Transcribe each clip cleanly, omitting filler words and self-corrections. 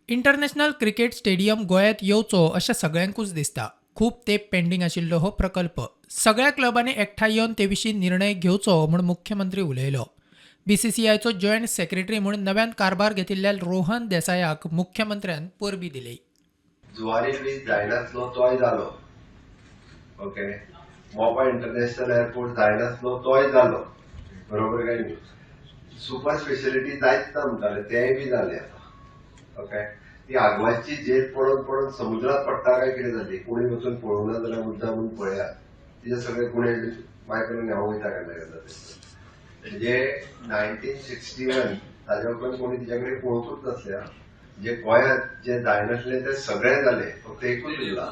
International cricket stadium गोंयांत येवचो अशें सगळ्यांकूच दिसता. खूब तेंप पेंडींग आशिल्लो हो प्रकल्प. सगळ्या क्लबांनी एकठांय येवन ते विशीं निर्णय घेवचो म्हूण मुख्यमंत्री उलयलो. बीसीसीआयचो जॉयंट सेक्रेटरी म्हूण नव्यान कारभार घेतिल्ल्या रोहन देसायाक मुख्यमंत्र्यान परबीं दिली. जुवारी ब्रीज जायनासलो तोय जालो, ओके. मोपा इंटरनॅशनल एअरपोर्ट जायनासलो तोय जालो, बरोबर काय न्ही? सुपर स्पेशलिटी जायच ना म्हणटाले, तेंय बी जालें आतां, ओके. ती आगवादची झेल पडून पडून समुद्रात पडटा काय कितें जाली, कोणी वचून पळोवना जाल्यार मुद्दाम म्हणून पळयात. तिचे सगळे गुणे माय करून हांव वयता केन्ना केन्ना ते. म्हणजे 1961 ताज्या उपरांत कोणी तिच्या कडेन पळोवंकूच नासलें. जे गोंयांत जे जायनासलें ते सगळें जालें, फक्त एकूच उरलां,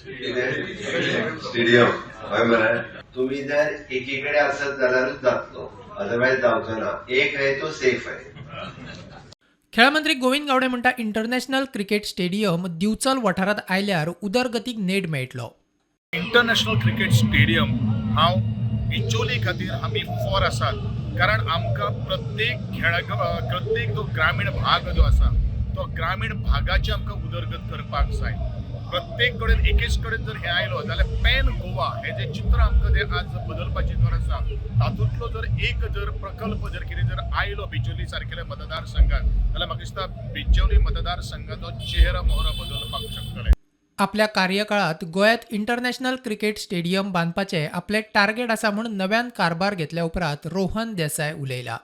कितें? स्टेडियम. हय मरे? तुमी जर एकी कडेन आसत जाल्यारूच जातलो, अदरवायज जावचो ना. एक है तो सेफ है. खेळां मंत्री गोविंद गावडे म्हणटा, इंटरनॅशनल क्रिकेट स्टेडियम दिवचल वाठारांत आयल्यार उदरगतीक नेट मेळटलो. इंटरनॅशनल क्रिकेट स्टेडियम हांव बिचोली खातीर आमी फॉर आसात, कारण आमकां प्रत्येक खेळा प्रत्येक जो ग्रामीण भाग जो आसा तो ग्रामीण भागाची आमकां उदरगत करपाक जाय. प्रत्येक कडेन एकेच कडेन जर हें आयलो जाल्यार पॅन गोवा हें जें चित्र आमकां जें आज बदलपाची गरज आसा, तातूंतलो जर एक जर प्रकल्प जर कितें जर आयलो बिचोली सारकेल्या मतदारसंघात जाल्यार म्हाका दिसता बिचोली मतदारसंघाचो चेहरो मोहरो बदलपाक शकतले. आपल्या कार्यकाळात गोंयांत इंटरनॅशनल क्रिकेट स्टेडियम बांदपाचें आपलें टार्गेट आसा म्हूण नव्यान कारभार घेतल्या उपरांत रोहन देसाय उलयला.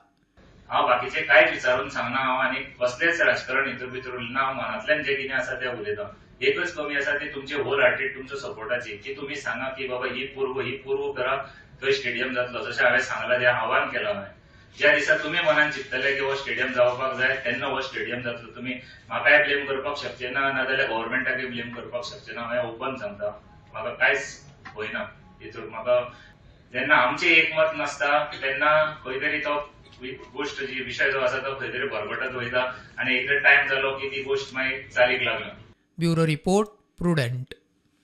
हांव बाकीचें कांयच विचारून सांगना. हांव आनी कसलेंच राजकारण हितून भितर उरना. हांव मनांतल्यान जें कितें आसा तें उलयतां. एकच कमी आसा, ती तुमची होल हार्टेड तुमच्या सपोर्टाची, की तुमी सांगा की बाबा ही पूर्व करा, थंय स्टेडियम जातलो. जशें हांवें सांगलां, जें आव्हान केलां हांवें, ज्या दिसा तुमी मनान चिंततले की हो स्टेडियम जावपाक जाय, तेन्ना हो स्टेडियम जातलो. तुमी म्हाकाय ब्लेम करपाक शकचे ना, नाजाल्यार गव्हर्मेंटाकय ब्लेम करपाक शकचे ना. हांवें ओपन सांगता, म्हाका कांयच होयना हितून. म्हाका जेन्ना आमचें एकमत नासता तेन्ना खंय तरी तो गोश्ट जी विशय जो आसा तो खंय तरी बरबटत वयता आनी एकदां टायम जालो की ती गोश्ट मागीर चालीक लागना. Bureau report, prudent.